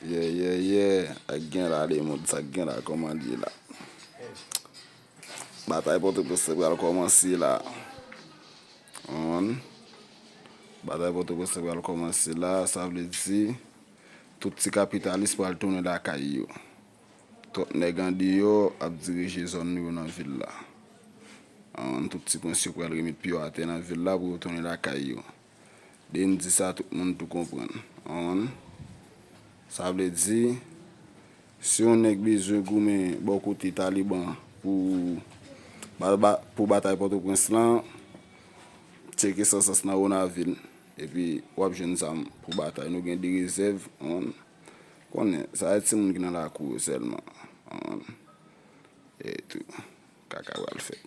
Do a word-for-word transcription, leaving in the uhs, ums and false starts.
Yeah, yeah, yeah. Sa k gen la, le mond, sa k gen la, kòman l ye la? Batay Pòtoprens lan pral kòmanse la. Konprann? Batay Pòtoprens lan pral kòmanse la, sa vle di tout ti kapitalis pral tounen lakay yo. Twòp nèg andeyò ap dirije zòn yo nan vil la. Konprann? Tout ti prens yo pral remèt pye yo atè nan vil la pou yo tounen lakay yo. Depi m di sa, tout moun tou konprann. Konprann? Sa vle di, si yon nèg bezwen goumen bò kote Taliban pou, ba- ba- pou batay Pòtoprens lan, tcheke Sansas nan Wonavil. Epi w ap jwenn zam pou batay. Nou gen de rezèv, konprann? Konnen, sa se timoun ki nan lakou yo sèlman. Konprann? E tou, kaka pral fèt.